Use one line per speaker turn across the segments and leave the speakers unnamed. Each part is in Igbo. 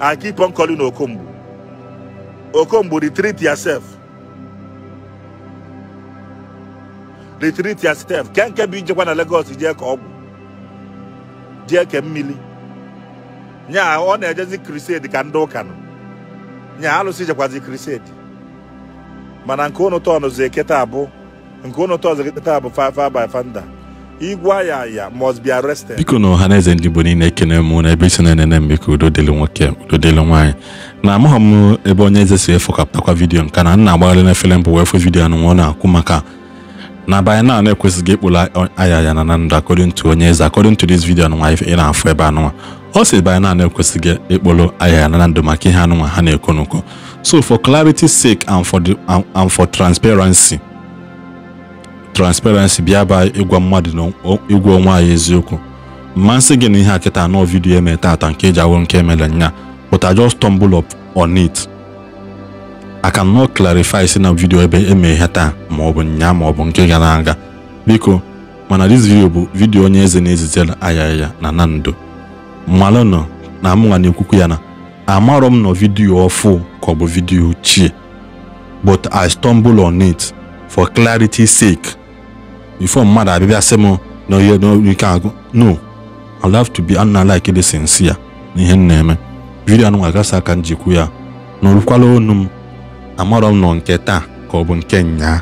I keep on calling Okombu. Okombu, retreat yourself. Retreat yourself. Kenke bi ijekwa na Lagos ije ka ọgwụ. Jee ke mmili. Nya ọ na-ejezi crusade ka ndị ụka nọ. Nya alụsị jekwazi crusade. Mana nke unu tọnụzi kịta abụ nke unu tọnụzi kịta abụ 5 by Fanda. Igwe Ayaya must be arrested.
Biko na ọha na eze ndị Igbo niile ekene m na ebe isi na-enene m, biko udo dịrị nwoke, udo dịrị nwaanyị. Na amaghị m ebe onye eze si efọkapụtakwa vidiyo nke na nna agbagharị na efere mbụ wee fụ vidiyo anụ ọ na-akwụ maka na by now na-ekwesịghị ịkpụla Ayaya na ndụ according to onye eze, according to this video anụnwa ị na-afụ ebe anụnwa. Ọ sị by now na-ekwesịghị ịkpụlụ Ayaya na ndụ maka ihe anụnwa ha na-eko n'ụkọ. So for clarity's sake and for the and for transparency bịa ba ịgwa mmadụ na ịgwa onwe anyị eziokwu. Mmasị gị na ihe a kịta anọ vidiyo eme tata nke eji awụ nke emere nya, but I just stumble up on it. I cannot clarify si na vidiyo ebe eme ihe taa ma ọ bụ nya ma ọ bụ nke gara aga, biko. Mana this video bụ vidiyo onye eze na-ezizere Ayaya na Nando. Mmalụnụ na mụnwa na-ekwukwu ya na amarọ m nọ vidiyo ọfụ ka ọ bụ vidiyo ochie, but I stumble on it for clarity's sake. Before mmadụ abịa sị m na ihe n'ike agụ, no, I love to be unlike the sincere n'ihe m na-eme. Vidiyo anụnwa gasa aka njikwu ya n'orukwala onu m. Amarọ m nọ nke taa ka ọ bụ nke nyaa,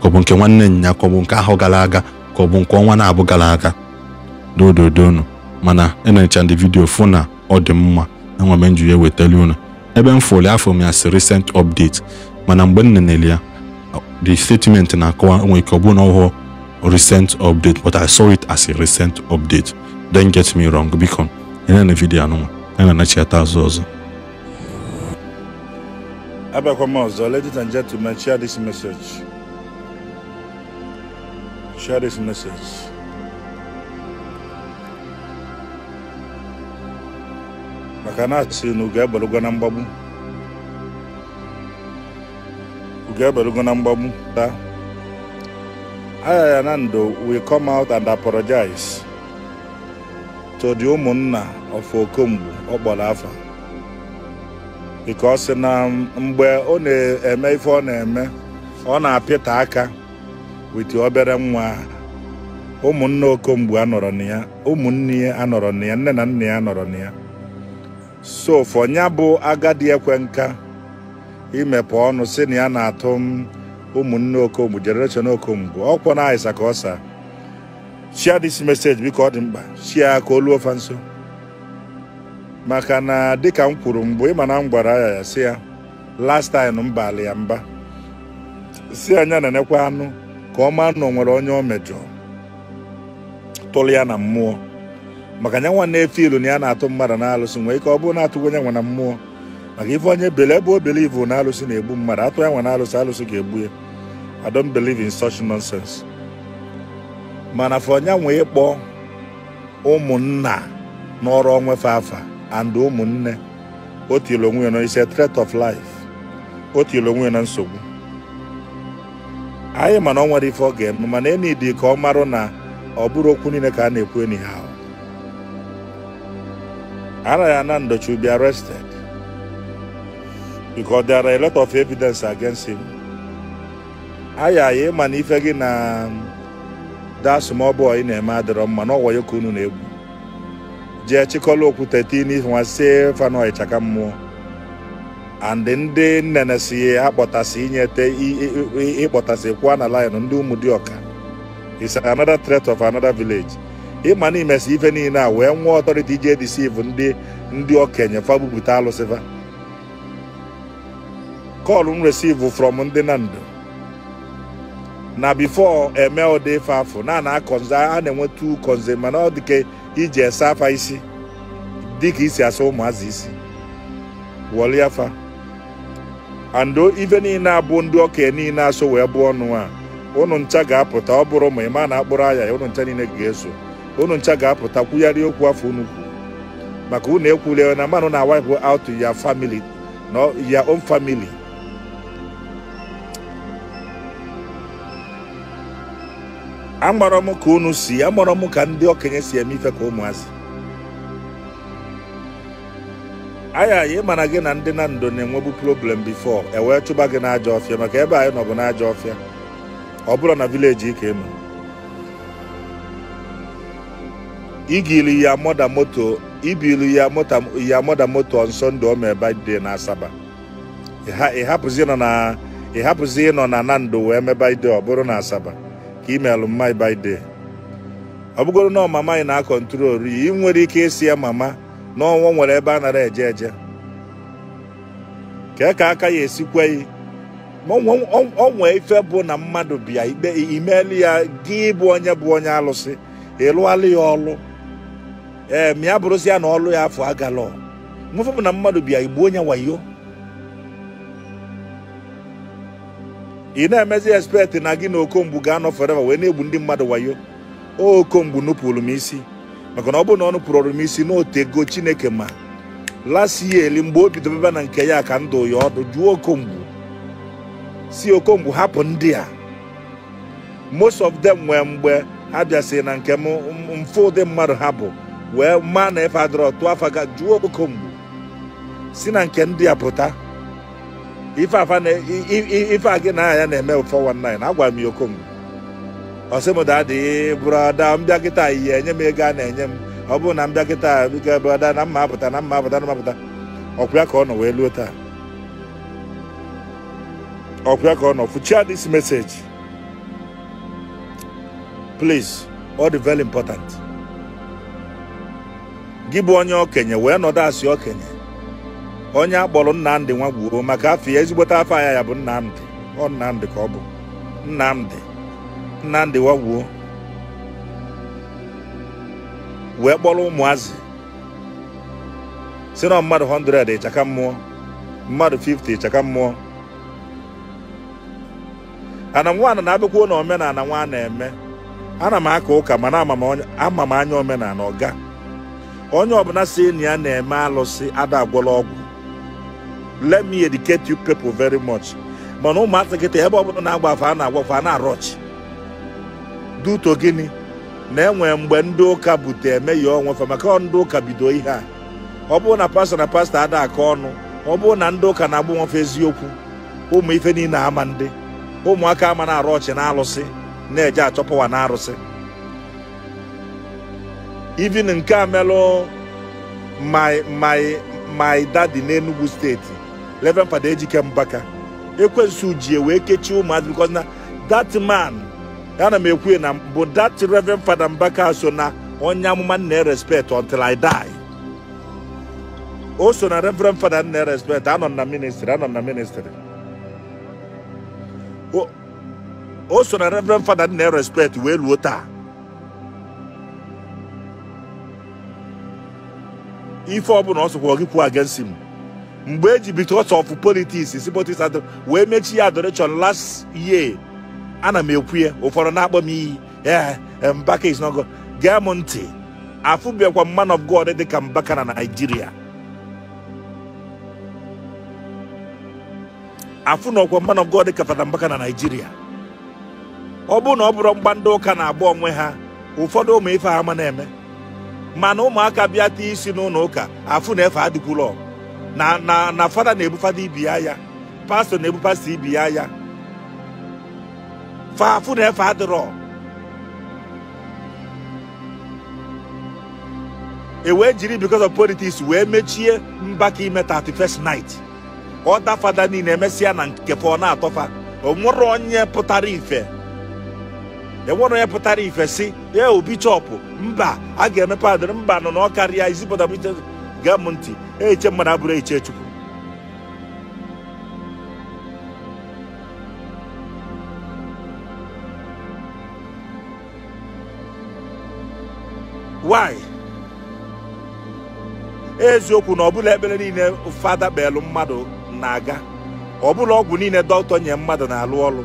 ka ọ bụ nke nwanne nya, ka ọ bụ nke ahụ gara aga, ka ọ bụ nke ọnwa na-abụ gara aga. Dododonu. Mana enecha ndị vidiyo fụ na ọ dị mma, enwe m nju ya wetara unu ebe m fụrụ afọ m ya si recent update. Mana mgbe m nenele ya, the statement na-akọwa onwe ike ọ bụ na ọhụụ recent update, but I saw it as a recent update. Don't get me wrong, biko. Enene vidiyo anụnwa ena nachiata azụ ọzọ.
Abịakwa ladies and gentlemen, share this message. Share this message. Maka na asị na ugo egbelugo na mgbagbu. Ugo egbelugo na mgbagbu. Ayaya Nando will come out and apologize to the ụmụnna of Okombu ọkpọrọ afa. Because na mgbe ọ na-eme ife ọ na-eme, ọ na-apịta aka with obere nwa. Ụmụnne Okombu anọrọ na ya, ụmụnne ya anọrọ na ya, nne na nna ya anọrọ na ya. So for nya bụ agadi ekwe nka imepe ọnụ si na ya na-atụ m ụmụnne Okombu, generation Okombu, ọkwọ na Isaac ọsa. Share this message biko ọ dị mkpa. Share ka olu ofa nso. Maka na dịka m kwuru mbụ, ịma na m gwara ya ya sị ya last time m balị ya mba, si anya na-enekwa anụ ka ọ maa na o nwere onye o mejọ tụrụ ya na mmụọ. Maka nya nwa na-efe ilu na ya na-atụ mmadụ na alụsị, nwee ike ọ bụrụ na-atụgwo onye nwe na mmụọ. Maka ife onye bele ebe o believe na alụsị na-egbu mmadụ, atụ ya nwe na alụsị, alụsị ga-egbu ya. I don't believe in such nonsense. Mana for nya nwee ịkpọ ụmụnna n'ọrụ onwefe afa and ụmụnne, o tiri onwe ya na is a threat of life. O tiri onwe ya na nsogbu. Anyị mana ọ nwere ife ọ ga-eme, mana enidi ka ọ marụ na ọ bụrụ okwu niile ka a na-ekwu anyhow. Ayaya Nando should be arrested because there are a lot of evidence against him. Ayaya mana ife gị na that small boy na-eme adịrọ mma na ọwa ya ka unu na-egwu. Jee chịkọla okwute tii n'ihu nwa sie fanọ ịchaka mmụọ. And ndị nnene si akpọtasị inyete ịkpọtasị kwụọ na line ndị ụmụdịọka. It's another threat of another village. Ịma na imesi ife niile a wee nwee authority ije deceive ndị okenye fa bupụta alụsịfa. Call m receive from ndị Nando na before eme ụdị ife afọ na na-akọnze a na-enwe two konze, mana ọ dịka iji ese afa isi dịka isi asa ụmụazị isi wọlie afa. And ife niile abụ ndị okenye niile asọ wee bụ ọnụ a, unu ncha ga-apụta. Ọ bụrụ ma ịma na akpụrụ aya ya, unu ncha niile ga-eso. Unu ncha ga-apụta kwugharị okwu afọ unu kwuru. Maka unu ekwule na mmanụ na wipe out your family, no your own family. Amara m ka unu si, amara m ka ndị okenye si eme ife ka ụmụazị. Aya ịmana gị na ndị na ndo na-enwebu problem before e wee chụba gị n'ajọ ọfịa maka ebe anyị nọ bụ n'ajọ ọfịa. Ọ bụrụ na village ike ịma. Igili ya mother moto, ibili ya moto ya mother moto on Sunday o mee birthday na Asaba. Ịhapụzi ịnọ na Nando wee mee birthday ọ bụrụ na Asaba ka imelụ mma birthday. Ọ bụgoro na mama ị na-akọntrol ị nwere ike isi ya mama na ọnwa nwere ebe a nara eje eje. Ka aka ya esikwe ma onwe ife bụ na mmadụ bịa ikpe imeli ya gị bụ onye alụsị ịlụalụ ya ọlụ. Ee, ma ya bụrụzi ya na ọlụ ya afọ agalọ. Mfe bụ na mmadụ bịa igbu onye wayo. Ị na-emezi expect na gị na Okomgbu ga-anọ forever wee na-egbu ndị mmadụ wayo. Okomgbu nupụrụ m isi maka na ọ bụrụ na ọ nupụrụ m isi n'otego Chineke ma last year eli mgbe o bidobebe na nke ya ka ndụ ya ọdụ jụọ Okomgbu si Okomgbu hapụ ndị a. Most of them nwee mgbe ha bịasị na nke m mfe ụdị mmadụ ha bụ wee maa na efe adọrọ tụọ afa ga jụọ Okomgbu si na nke ndị a pụta. Ife a gị na ya na-eme 419 agwara m ya Okomgbu. Ọ sị m dadị brọda mbịa kịta ihe enye m ego a na-enye m ọ bụrụ na mbịa kịta biko brọda na mma apụta na mma apụta na mma apụta. Ọkwa ya ka ọ nọ wee luo taa. Ọkwa ya ka ọ nọ. Fuchia this message please, all the very important. Gị bụ onye okenye wee nọdụ asị okenye onye akpọrọ Nnamdi Nwagbuo maka afọ ya ezigbote afọ ya ya bụ Nnamdi. Ọ Nnamdi ka ọ bụ Nnamdi Nwagbuo wee kpọrọ ụmụazị si na mmadụ 100 ịchaka mmụọ mmadụ 50 ịchaka mmụọ. Ana nwa na-abịakwuo na omenala nwa na-eme. Ana m aka ụka mana ama m anya omenala ọga. Onye ọbụla si na ya na-eme alụsị ada agwọla ọgwụ. Let me educate you people very much. Mana ụmụazị kịta ebe ọbụla na-agba afa a na-agwakwa na-arọchi. Duto gịnị na enwe mgbe ndị ụka bute eme ya onwefa maka ndị ụka bido ihe a. Ọ bụrụ na pastọ na pastọ ada aka ọnụ, ọ bụrụ na ndị ụka na-agbụ nwafe eziokwu, ụmụ ife niile ama ndị ụmụaka ama na-arụ ọchị na alụsị na-eje achọpụwa na arụsị. Even nke a melụ my daddy n'Enugu steeti Reverend Fada Ejike Mbaka ekwensu ji wee kechie ụmụazị because na that man ana m ekwu na bụ that Reverend Fada Mbaka so na onye amụma nna respect until I die. O so na Reverend Fada nna respect anọ na ministry. O so na Reverend Fada nna respect wee luo taa. Ife ọbụla ọ sokwa gị kwuo against him mgbe eji because of politics si politics wee mechie adoration last year. Ana m ekwu ya ụfọdụ na-akpọ m iyi Mbaka is not God. Gee m ntị, afụbịakwa man of God dị ka Mbaka na Nigeria. Afụnọkwa man of God dị ka Fada Mbaka na Nigeria. Ọ bụrụ na ọ bụrụ mgba ndị ụka na-agba onwe ha ụfọdụ ụmụ ife ha ma na-eme mana ụmụaka bịa tee isi n'ụlọ ụka afụ na efe adịkwụlọ na fada na-ebu fada ibi ya ya pastọ na-ebu pastọ ibi ya ya fa afụ na efe adịrọ. E wee jiri because of politics wee mechie Mbaka ime 31st night. Ọda fada niile emesịa na nke fọ na-atọfa o nwere onye pụtara ife. Enwere onye pụtara ife si ya obi chọpụ mba a ga-emepe adịrị mba nọ na ọ karịa izipụta gee m ntị eche mmadụ abụrụ eche Chukwu. Why? Eziokwu na ọbụla ekpere niile fada kpelụ mmadụ na-aga, ọbụla ọgwụ niile dọkịta nye mmadụ na-alụ ọlụ,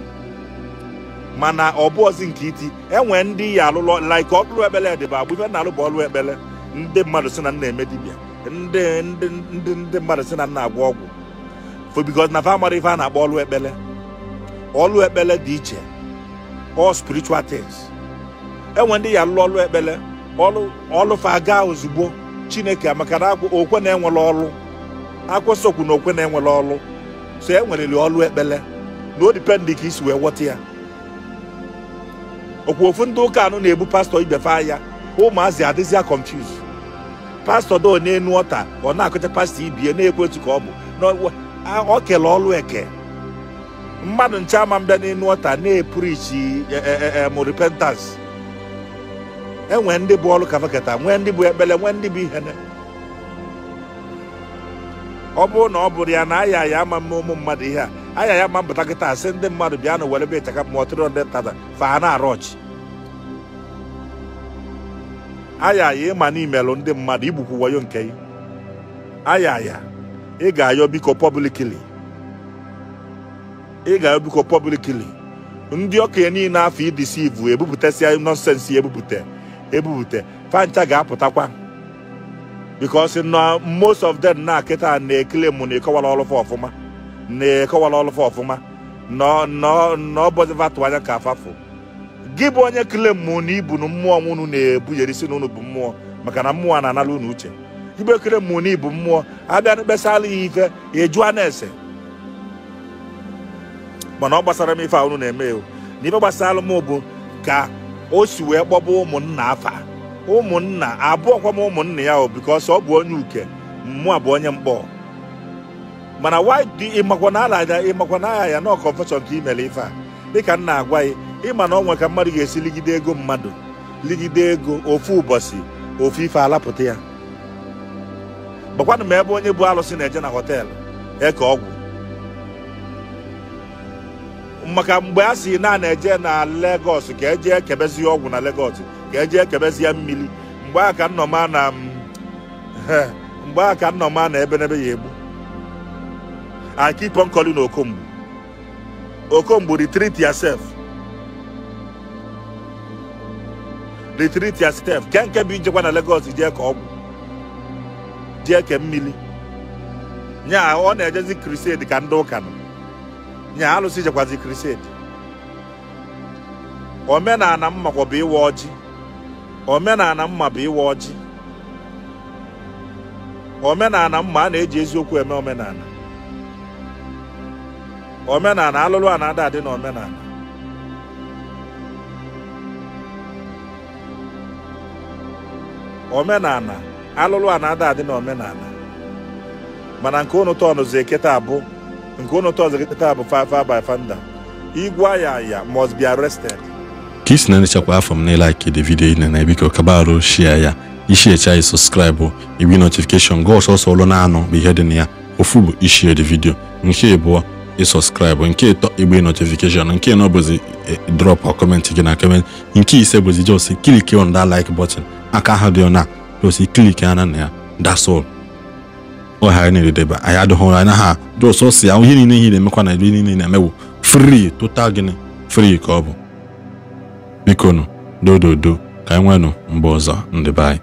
mana ọ bụ ozi nke iti enwe ndị ya alụlọ like ọlụ ekpere dị bụ agbụ ife na-alụ bụ ọlụ ekpere. Ndị mmadụ sị na nna eme dibịa, ndị mmadụ sị na nna agwọ ọgwụ for because na fa mara ife a na-akpọ ọlụ ekpere. Ọlụ ekpere dị iche, all spiritual things. Enwe ndị ya alụlọ ọlụ ekpere ọlụ fa gaa ozugbo Chineke maka na okwe na-enwere ọlụ. Akwụsokwu na okwe na-enwere ọlụ. So e nwereli ọlụ ekpele. Na o dipendị ka isi wee ghọta ya. Okwu ofu ndị ụka anụ na-ebu pastọ ibefe anya, ụmụazị adịzịa confuse. Pastọ do n'enu ọta, ọ na-akụcha pastọ ibie na-ekwe otu ka ọ bụ. Ọ kele ọlụ eke. Mmadụ nche ama mbịa n'enu ọta na-epurichi m repentance. Enwe ndị bụ ọlụ kafakata, nwee ndị bụ ekpele, nwee ndị bụ ihene. Ọ bụrụ na ọ bụrụ ya na aya ya ama mme ụmụ mmadụ ihe a, aya ya ma mbata kịta asị ndị mmadụ bịa na were be ịchaka ma 300,000 fa ha na-arụ ọchị. Aya ya ịma n'imelụ ndị mmadụ igbukwu wayo nke gị. Aya ya ị ga-ayọ biko publicly. Ị ga-ayọ biko publicly. Ndị okenye niile afọ idisivu ebupụtasịa nonsense ebupụta fancha ga-apụtakwa. Because na most of them na kịta na-ekele mụ na ịkọwara ọlụfa ọfụma. Na-ekọwara ọlụfa ọfụma. Na ọ bọziva anya ka afafụ. Gị bụ onye kele mụ na ibu na mmụọ unu na-ebuyerisi na unu bụ mmụọ maka na mmụọ na-anala unu uche. Gị bụ ekele mụ na ibu mmụọ abịa kpesala ya ife ejụa na-ese. Mana ọ gbasara m ife a unu na-eme o. Na ife gbasara m bụ ka o si wee kpọba ụmụnna afa. Ụmụnna abụọ kwa m ụmụnna ya o because ọ bụ onye uke, mmụọ bụ onye mkpọ. Mana why do ịmakwa na ala ya ịmakwa na ya na confession ka imere ife a? Dịka m na-agwa gị, ịma na ọ nwe ka mmadụ ga-esi ligide ego mmadụ, ligide ego ofu ụbọchị, ofu ife alapụta ya. Gbakwanụ m ebe onye bụ alụsị na-eje na họteelụ eke ọgwụ. Maka mgbe a sị na na-eje na Lagos ka eje ekebezi ọgwụ na Lagos, ka eje ekebezi ya mmiri, mgbe a ka nnọma na mgbe a ka nnọma na ebe n'ebe ya egbu. I keep on calling Okombu. Okombu, retreat yourself. Retreat yourself. Ka nke bụ ijekwa na Lagos jee ka ọgwụ, jee ke mmiri. Nya ọ na-ejezi crusade ka ndị ụka nọ. Nya alụsị jekwazi crusade. Omenala mma kwa bụ ịwa ọjị. Omenala mma bụ ịwa ọjị. Omenala mma a na-eji eziokwu eme omenala. Omenala alụlụ a na-ada adị n'omenala. Omenala alụlụ a na-ada adị n'omenala. Mana nke unu tọnụzi kịta bụ nke unu tọnụzi kịta bụ 55 by Fanda. Igwe Ayaya must be arrested.
Ka isi na-enechakwa afọ m na like the video ị na biko kabarụ share ya, ishiecha ya, subscribe, igwe notification go ọsọsọ ụlọ na-anọ bụ ihe dị na ya. Ofu bụ ishare the video, nke abụọ ị subscribe, nke ịtọ igwe notification, nke ịnọ bụzi drop or comment gị na comment, nke ise bụzi just click on that like button aka ahụ dị na just click ana na ya, that's all. Ọ ha na-edebe anyị adịghị anya ha just ọsọ ya ihe niile ihe na-emekwa na ihe niile na-emewu free total gịnị free ka ọ bụ. Biko nụ dododo ka anyị nwenụ mgbe ọzọ ndị be anyị.